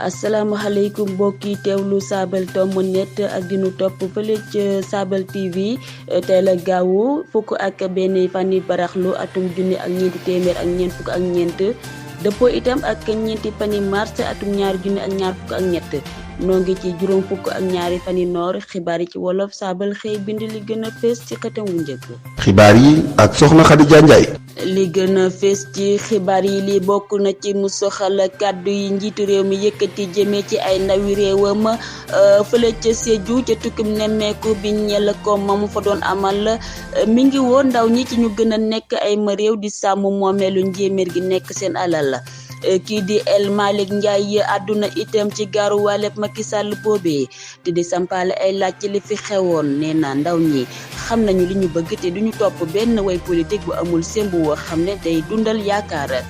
asalaamaaleykum mbokk yi teewlu Sabel Tomb net ak dinu topp fële ca Sabel TV tey la gaawu fukk ak benn fani baraxlu atum junni ak ñeenti téeméer ak ñeent fukk ak ñeent dëppoo itam ak ñeenti fani mars atum ñaari junni ak ñaar fukk ak ñett noo ngi ci juróom fukk ak ñaari fani noor xibaar yi ci wolof Sabel xëy bind li gën a fees ci xëtam wu njëkk. xibaar yi ak soxna Khadija Ndiaye. li gën a fees ci xibaar yi li bokk na ci mu soxal kàddu yi njiitu réew mi yëkkati jëmee ci ay ndawi réewam fële ca Sédhiou ca tukkim nemmeeku bi ñeel ko mamu fa doon amal mi ngi woo ndaw ñi ci ñu gën a nekk ay ma réew di sàmm moomeelu njéeméer gi nekk seen alal. kii di El Malick Ndiaye àdduna itam ci gaaru wàlleb Macky Sall boobee te di sampale ay laaj ci li fi xewoon nee na ndaw ñi xam nañu li ñu bëgg te duñu topp benn way politique bu amul sembu woo xam ne day dundal yaakaar.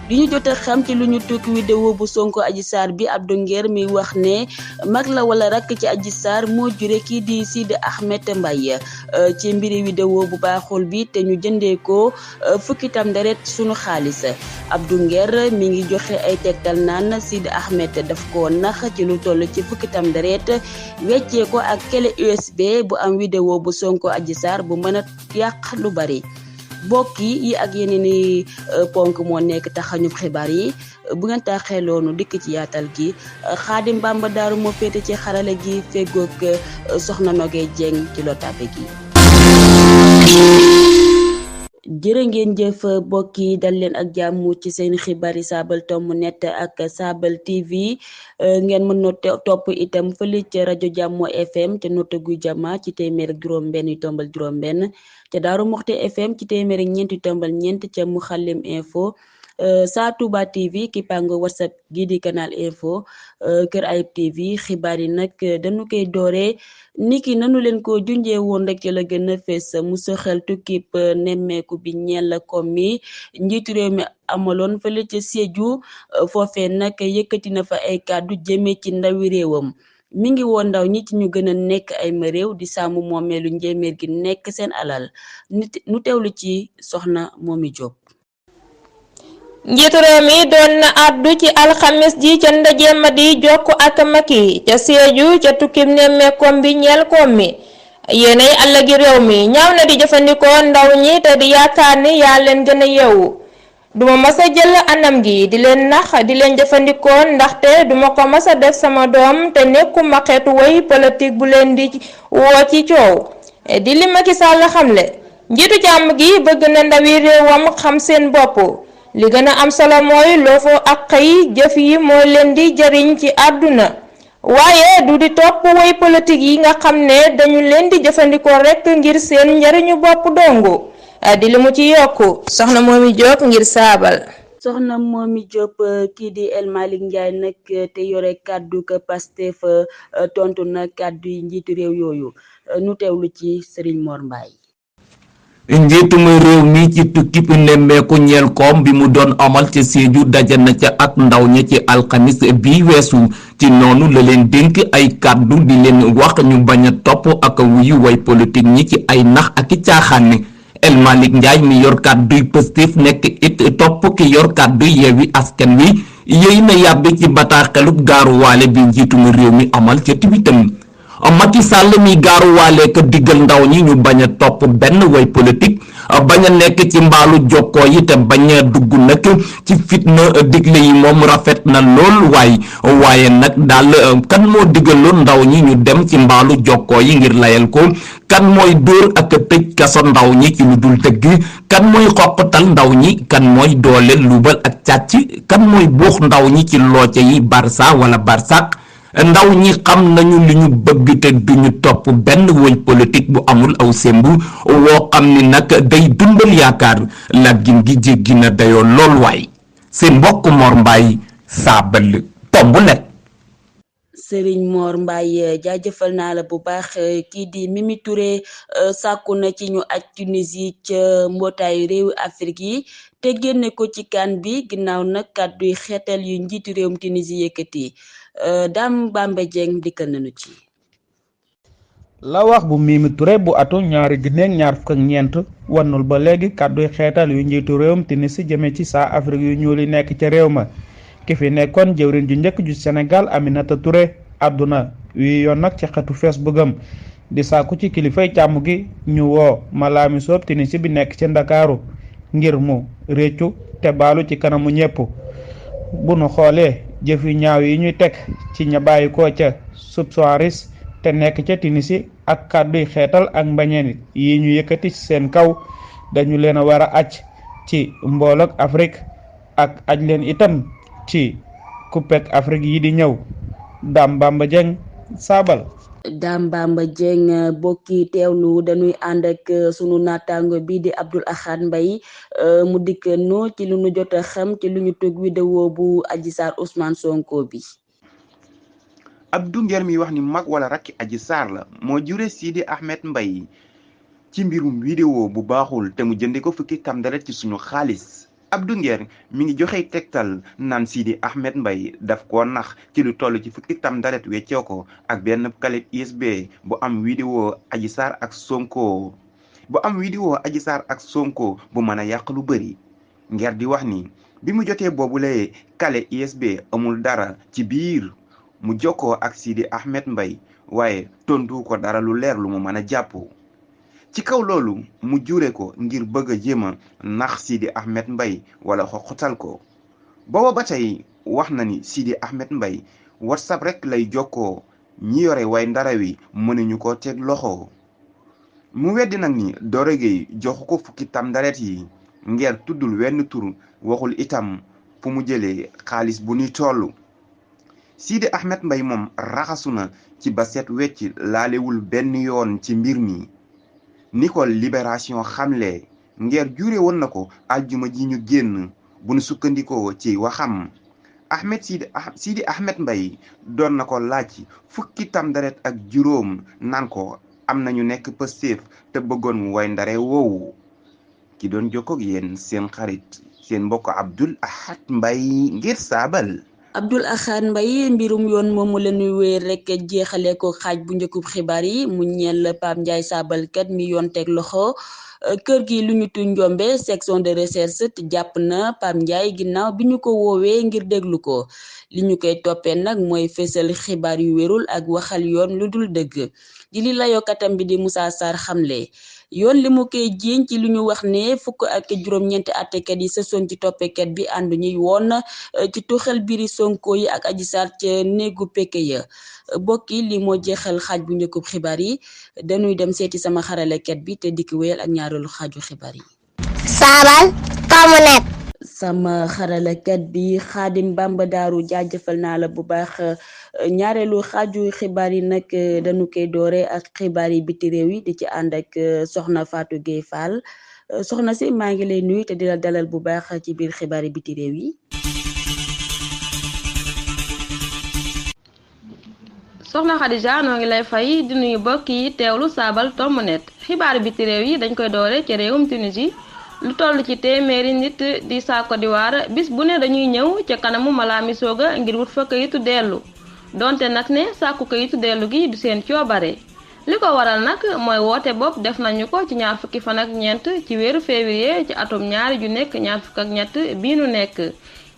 li ñu jot a xam ci lu ñu tukki vidéo bu Sonko Adji Sarr bi Abdou Nguer mi wax ne mag la wala rakk ci Adji Sarr moo jure kii di Sidi Ahmed Mbaye ci mbiri vidéo bu baaxul bi te ñu jëndee ko fukki tam deret sunu xaalis. Abdou Nguer mi ngi joxe ay tegtal naan Sidi Ahmed daf ko nax ci lu toll ci fukki tam deret weccee ko ak clé USB bu am vidéo bu Sonko Adji Sarr bu mën a yàq lu bari. bokk yi ak yeneen i ponk moo nekk taxañu xibaar yi bu ngeen taxee loonu dikk ci yaatal gi Xaadim Bamba Daaru moo féete ci xarale gi feggoog soxna Nogay Jeng ci lotabe gi. jërë ngeen jëf mbokk yi dal leen ak jàmm ci seen xibaar yi Sabel Tomb net ak Sabel TV ngeen mën na topp itam fële ca rajo Jàmmo FM ca nota guy jama ci téeméer ak juróom-benn yu tombal juróom-benn ca Daaru Moxti FM ci téeméer ak ñeent yu tombal ñeent ca Muxallim info Sa Touba TV Kipango WhatsApp gi di canal info Kër Ayib TV xibaar yi nag dañu koy dooree niki nanu leen ko junjee woon rek ci la gën a fees mu soxal tukkib nemmeeku bi ñeel ko mi njiitu réew mi amaloon fële ca Sédhiou foofee nag yëkkati na fa ay kàddu jëmee ci ndawi réewam mi ngi woon ndaw ñi ci ñu gën a nekk ay ma réew di sàmm moomeelu njéeméer gi nekk seen alal nu teewlu ci soxna Momi Diop. njiitu réew mi doon na àddu ci alxamis ji ca ndaje ma di jokk ak Macky ca Sédhiou ca tukkim nemmeekom bi ñeel koom mi yéenay àllagi réew mi ñaaw na di jëfandikoo ndaw ñi te di yaakaar ni yaa leen gën a yeewu duma masa jël anam gi di leen nax di leen jëfandikoo ndaxte duma ko masa def sama doom te nekkuma xeetu woy politique bu leen di woo ci coow di li Macky Sall xamle njiitu jàmm gi bëgg na ndawi réewam xam seen bopp li gën a am solo mooy loofoo ak xëy jëf yi moo leen di jariñ ci àdduna waaye du di topp woy politique yi nga xam ne dañu leen di jëfandikoo rekk ngir seen njariñu bopp dongu di li mu ci yokku soxna Momi Diop ngir Sabel. soxna Momi Diop kii di El Malick Ndiaye nag te yore kàddu ka Pastef tontu na kàddu yi njiitu réew yooyu nu teewlu ci Serigne Mor Mbaye. njiitum réew mi ci tukkib nemmeeku ñeel koom bi mu doon amal ca Sédhiou daje na ca ak ndaw ña ci alxamis bi weesu ci noonu la leen dénk ay kàddu di leen wax ñu bañ a topp ak wuyu way politique ñi ci ay nax ak i caaxaan. El Malick Ndiaye mi yor kàdduy Pastef nekk it topp ki yor kàdduy Yewwi Askan Wi yéy na yàbbi ci bataaxelub gaaruwaale bi njiitum réew mi amal ca tiwitam Macky Sall mi gaaruwaale ko diggal ndaw ñi ñu bañ a topp benn way politique bañ a nekk ci mbaalu jokkoo yi te bañ a dugg nag ci fitna digle yi moom rafet na lool waaye nag daal kan moo diggaloon ndaw ñi ñu dem ci mbaalu jokkoo yi ngir layal ko kan mooy dóor ak tëj kaso ndaw ñi ci lu dul dëgg kan mooy xoqatal ndaw ñi kan mooy doole luubal ak càcc kan mooy buux ndaw ñi ci looce yi Barça wala Barsaq ndaw ñi xam nañu li ñu bëgg te duñu topp benn woy politique bu amul aw sembu woo xam ni nag day dundal yaakaar laggin gi jéggi na dayoo lool waay seen mbokk Mor Mbaye Sabel Tomb net. Serigne Mor Mbaye jaajëfal naa la bu baax kii di Mimi Touré sàkku na ci ñu aj Tunisie ca mbootaayu réewu Afrique yi te génne ko ci kan bi ginnaaw nag kàdduy xeetal yu njiitu réewum Tunisie yëkkati Dame Bamba Dieng dikkal nañu ci. la wax bu Mimi Touré bu atu ñaari junneeg ñaar fukk ak ñeent wannul ba léegi kàdduy xeetal yu njiitu réewum Tunisie jëme ci saa Afrique yu ñuul yi nekk ca réew ma ki fi nekkoon jëwriñ ju njëkk ju Sénégal Aminata Touré àdduna wi yoon nag ci xetu Facebook am di sàkku ci kilifay càmm gi ñu woo Malami Sobe Tinisi bi nekk ci Ndakaaru ngir mu réccu te baalu ci kanamu ñépp bu nu xoolee jëf yu ñaaw yi ñuy teg ci ña bàyyi ko ca Soubsaris te nekk ca Tinisi ak kàdduy xeetal ak mbañeel yi ñu yëkkati ci seen kaw dañu leen a war a aj ci mboolook Afrique ak aj leen itam ci kuppek Afrique yi di ñëw Dame Bamba Dieng Saabal. Dame Bamba Dieng bokki teewlu dañuy ànd ak sunu naataango bi di Abdoul Ahad Mbaye mu dikk no ci lu nu jot a xam ci lu ñu tëg vidéo bu Adji Sarr Ousmane Sonko bi. Abdou Nguer mi wax ni mag wala rakki Adji Sarr la moo jure Sidi Ahmed Mbaye ci mbirum vidéo bu baaxul te mu jënde ko fukki tamdalet ci suñu xaalis. Abdou Nguer mi ngi joxe tegtal naan Sidi Ahmed Mbaye daf koo nax ci lu toll ci fukki tamdalet weccoo ko ak benn clé USB bu am vidéo Adji Sarr ak Sonko bu mën a yàq lu bëri. Nguer di wax ni bi mu jotee boobule clé USB amul dara ci biir mu jokkoo ak Sidi Ahmed Mbaye waaye tontu ko dara lu leer lu mu mën a jàpp. ci kaw loolu mu jure ko ngir bëgg a jéema nax Sidi Ahmed Mbaye wala xoxotal ko booba ba tey wax na ni Sidi Ahmed Mbaye WhatsApp rek lay jokkoo ñi yore way ndara wi mënuñu ko teg loxo. mu weddi nag ni Doro Gueye joxu ko fukki tamdalet yi Nguer tuddul wenn tur waxul itam fu mu jëlee xaalis bu ni tollu. Sidi Ahmed Mbaye moom raxasu na ci ba set wecc laalewul benn yoon ci mbir mi. ni ko Libération xamle Nguer jure woon na ko aljuma ji ñu génn bu nu sukkandikoo ci waxam. Sidi Ahmed Mbaye doon na ko laaj fukki tamdalet ak juróom naan ko am nañu nekk Pastef te bëggoon mu way ndare woowu. ki doon jokkoog yéen seen xarit seen mbokk Abdoul Ahad Mbaye ngir Saabal. Abdoul Ahad Mbaye mbirum yoon moomu la ñuy wéer rek jeexale ko xaaj bu njëkkub xibaar yi mu ñeel Pape Ndiaye Sabalkat mi yoon teg loxo kër gi lu ñu tu njombe section de recherche jàpp na Pape Ndiaye ginnaaw bi ñu ko woowee ngir déglu ko li ñu koy toppee nag mooy fésal xibaar yu wérul ak waxal yoon lu dul dëgg di li layokatam bi di Moussa Sarr xamle. yoon li mu koy jiiñ ci lu ñu wax ne fukk ak juróom-ñeenti àttekat yi sësoon ci toppekat bi àndu ñuy woon ci tuxal biri Sonko yi ak Adji Sarr ca néegu pekke ya bokki li moo jeexal xaaj bu njëkkub xibaar yi dañuy dem seeti sama xaralekat bi te dikk wéyal ak ñaareelu xaaju xibaar yi. Saabal Tomunet. sama xaralekat bi Xaadim Bamba Daaru jaajëfal naa la bu baax ñaareelu xaaju xibaar yi nag dañu koy doore ak xibaar yi biti réew yi di ci ànd ak soxna Fatou Gueye Fall soxna si maa ngi lay nuyu te di la dalal bu baax ci biir xibaar yi biti réew yi. soxna Khadija noo ngi lay fay di nuyu bokk yi teewlu Saabal Tomunet xibaar biti réew yi dañ koy doore ci réewum Tunisie. lu toll ci téeméeri nit di saa Côte d'Ivoire bis bu ne dañuy ñëw ca kanamu Malami Sobe ngir wut fa kayitu dellu donte nag ne sàkku kayitu dellu gi du seen coobare li ko waral nag mooy woote bopp def nañu ko ci ñaar fukki fan ak ñeent ci weeru février ci atum ñaari ju nekk ñaar fukk ak ñett bii nu nekk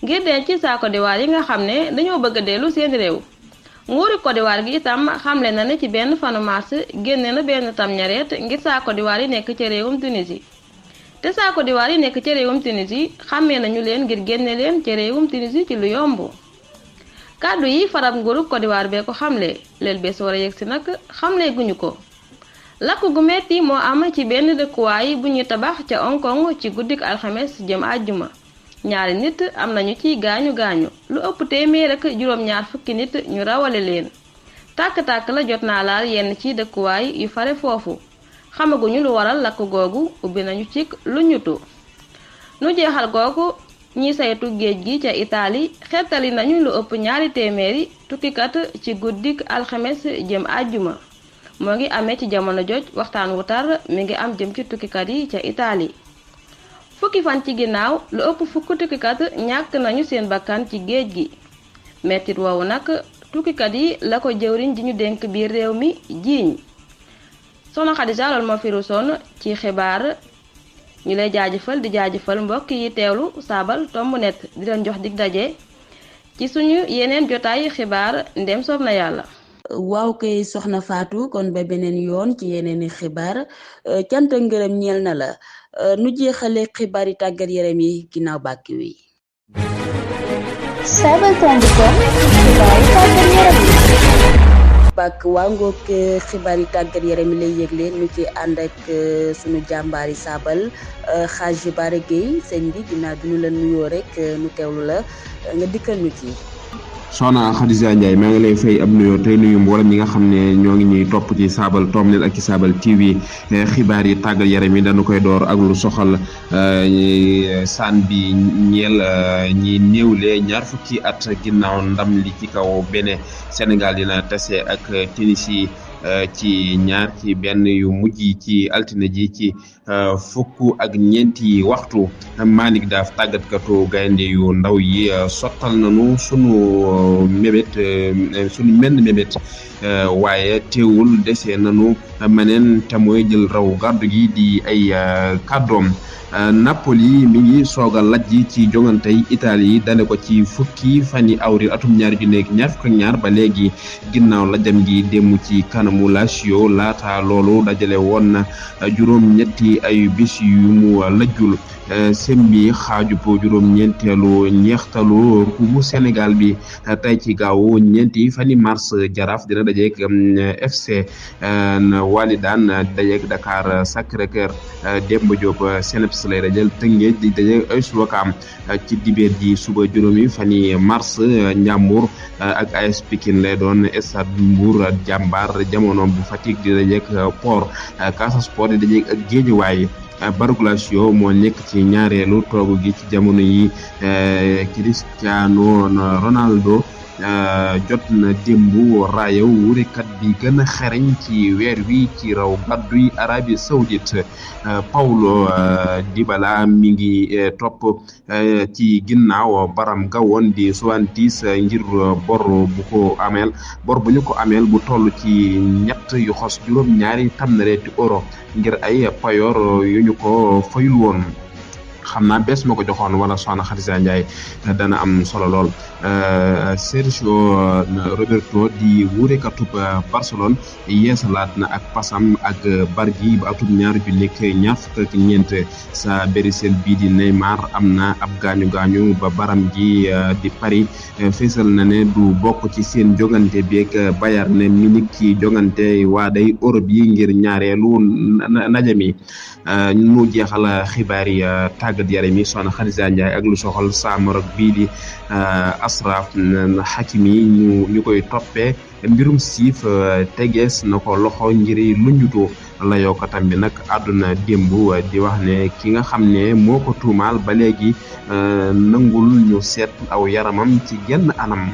ngir denc saa Côte d'Ivoire yi nga xam ne dañoo bëgg a dellu seen réew. nguuru Côte d'Ivoire gi itam xamle na ne ci benn fanu mars génne na benn tam ñareet ngir saa Côte d'Ivoire yi nekk ca réewum Tunisie. te saa Côte d'Ivoire yi nekk ca réewum Tunisie xàmmee nañu leen ngir génne leen ca réewum Tunisie ci lu yomb kàddu yi farab nguuru Côte d'Ivoire bee ko xamle leel bés war a yegsi nag xamle guñu ko. lakk gu metti moo am ci benn dëkkuwaay bu ñuy tabax ca Hong Kong ci guddik alxames jëm àjjuma ñaari nit am nañu ciy gaañu gaañu lu ëpp téeméer ak juróom-ñaar fukki nit ñu rawale leen tàkk-tàkk la jot naa laal yenn ci dëkkuwaay yu fare foofu. xamaguñu lu waral lakk googu ubbi nañu ci lu ñutu nu jeexal googu ñi saytu géej gi ca Italie xettali nañu lu ëpp ñaari téeméeri tukkikat ci guddik alxames jëm àjjuma moo ngi amee ci jamono joj waxtaan wu tar mi ngi am jëm ci tukkikat yi ca Italie fukki fan ci ginnaaw lu ëpp fukk tukkikat ñàkk nañu seen bakkan ci géej gi mettit woowu nag tukkikat yi la ko jëwriñ ji ñu dénk biir réew mi jiiñ soxna Khadija loolu moo fi rusoon ci xibaar ñu lay jaajëfal di jaajëfal mbokk yi teewlu Saabal Tomunet di leen jox dig daje ci suñu yeneen jotaayu xibaar ndem soob na yàlla. waaw kay soxna Fatou kon ba beneen yoon ci yeneen i xibaar cant ak ngërëm ñeel na la nu jeexale xibaar yi tàggat yaram yi ginnaaw bàkk wi. Sabal.com xibaar yi tàggat yaram yi. bàkk waa ngoog xibaar yi tàggat yaram yi lay yëgle nu ci ànd ak sunu jàmbaari saabal Xaaji Bara Gueye sëñ bi ginnaaw bi nu la nuyoo rek nu teewlu la nga dikkal nu ci. Soxna Khadija Ndiaye maa ngi lay fay ab nuyoo tey nuyu mboolem ñi nga xam ne ñoo ngi ñuy topp ci Sabal.net ak ci Sabal TV xibaar yi tàggat yaram yi dañu koy door ak lu soxal saan bi ñeel ñi néewle ñaar fukki at ginnaaw ndam li ci kaw Bénin. Sénégal dina tase ak Tunisie ci ñaar ci benn yu mujj ci altine ji ci fukk ak ñeenti waxtu. Malick Daaf tàggatkatu gaynde yu ndaw yi sottal nañu sunu menn mébét waaye teewul dese nañu meneen te mooy jël raw gàddu gi di ay kàddoom. Napoli mi ngi soog a lajj ci jongantey Italie yi dale ko ci fukki fani avril atum 2022 ba léegi ginnaaw lajjam gi dem ci kanamu Lazio laata loolu dajale woon na juróom-ñetti ay bis yu mu lajjul. sembi xaajub juróom-ñeenteelu ñeextalu kubu Sénégal bi tey ci gaaw ñeenti fani mars Jaraaf dina dajeek FC Walidane dajeek Dakar Sacré-Cœur. Demba Diop Seneps lay dajal Tëngéej di dajeek AS Ouakam ci dibeer ji suba juróomi fani mars. Njàmbur ak AS Pikine lay doon Stade Mbour. Jàmbaar Jamono bu Fatick di dajeek Port. Casa Sport di dajeek ak Guédiawaye. Bargulasio moo nekk ci ñaareelu toogu gi ci jamono yi. Cristiano Ronaldo jot na démb raayaw wurekat bi gën a xereñ ci weer wi ci raw gàdduy Arabie Saoudite. Paulo Dybala mi ngi topp ci ginnaaw baram gawoon di Juventus ngir bor bu ñu ko ameel bu toll ci ñett yu xos juróom-ñaari tamnareeti euro ngir ay payoor yu ñu ko fayul woon. xam naa bés ma ko joxoon wala Soxna Khadija Ndiaye dana am solo lool. Sergio Roberto di wurekatub Barcelone yeesalaat na ak pasam ak Bargui ba atum 2024 sa Berisel bii di Neymar am na ab gaañu ba baram ji di Paris feesal na ne du bokk ci seen jogante beeg Bayern Munich ci jogante waa day Europe yi ngir ñaareelu ndaje mi. nu jeexal xibaar yi tàggat yaram yi Soxna Khadija Ndiaye ak lu soxal sa Maroc bii di Ashraf Hakimi ñu koy toppee mbirum siif tegees na ko loxo ngir luñutu layookatam bi nag àdduna démb di wax ne ki nga xam ne moo ko tuumaal ba léegi nangul ñu seet aw yaramam ci genn anam.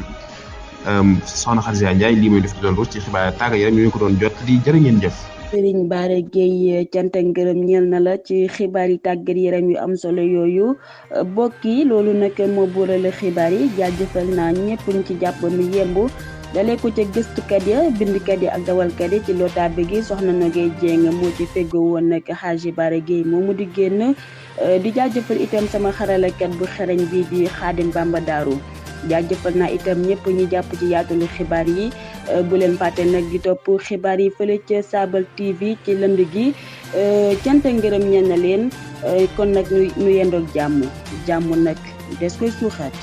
Soxna Khadija Ndiaye lii mooy def ci doon ruus ci xibaar tàggat yaram ñu ko doon jot li jërë ngeen jëf. Serigne Bara Gueye cant ak ngërëm ñeel na la ci xibaar yi tàggat yaram yu am solo yooyu bokk yi loolu nag moo boolale xibaar yi jaajëfal naa ñëpp ñu ci jàpp mu yemb dalee ko ca gëstukat ya bindkat yi ak dawalkat yi ci lotaabe gi soxna Nogay Dieng moo ci feggoo woon nag Xaaji Bara Gueye moomu di génn di jaajëfal itam sama xaralakat bu xereñ bi di Xaadim Bamba Daaru jaajëfal naa itam ñëpp ñi jàpp ci yaatalu xibaar yi bu leen fàtte nag di topp xibaar yi fële ca Sabal TV ci lënd gi cant ngërëm ñeen na leen kon nag ñu yendoog jàmm nag des koy suuxaat